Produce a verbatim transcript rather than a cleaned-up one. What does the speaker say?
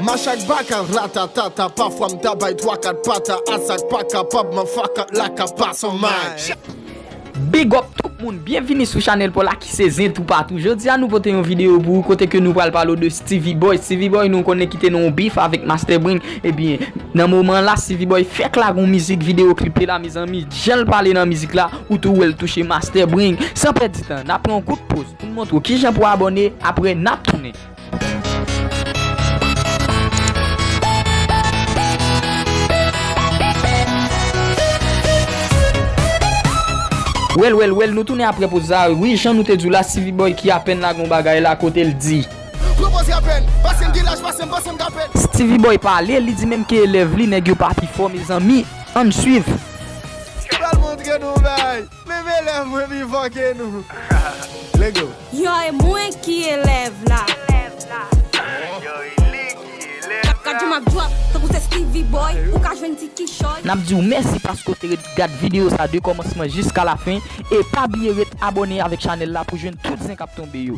Machak baka ratatata, pafwa m ta bay twa kat pata a sa k pa kapab, man faka laka pa son may. Big up tout moun, byenvini sou chanèl pa w la ki se Zen Toupatou. Jodi a nou pote yon videyo pou ou kote ke nou pral pale w de Steevy Boy. Steevy Boy nou konnen ki te nan yon beef avèk Master Brain. Ebyen, nan moman la Steevy Boy fèk lage yon mizik, videyo klip li la, mezanmi, jan l pale nan mizik la, ou tou wè l touche Master Brain. San pèdi tan, n ap pran yon kout poz pou n montre w kijan pou abòne, apre n ap tounen. Wèl, wèl, wèl, nou tounen apre poz sa. Wi, jan nou te di w la, Steevy Boy ki apèn lage yon bagay la kote l di. Pran poz rapèl, pase m gen laj, pase m, pase m kapèl. Steevy Boy pale, li di menm ke elèv li, nèg yo pa pi fò, mezanmi. Ann swiv. Pral montre nou bay. Menm elèv mwen pi fò ke nou. Lego. Yo, e mwen ki elèv la. Kat kat jou m ap drop, tankou se Steevy Boy, ou ka jwenn ti kichòy. N ap di w mèsi paske w te ret gad videyo sa de kòmansman jiska lafen. E pa bliye ret abòne avèk chanèl la pou jwenn tout zen k ap tonbe yo.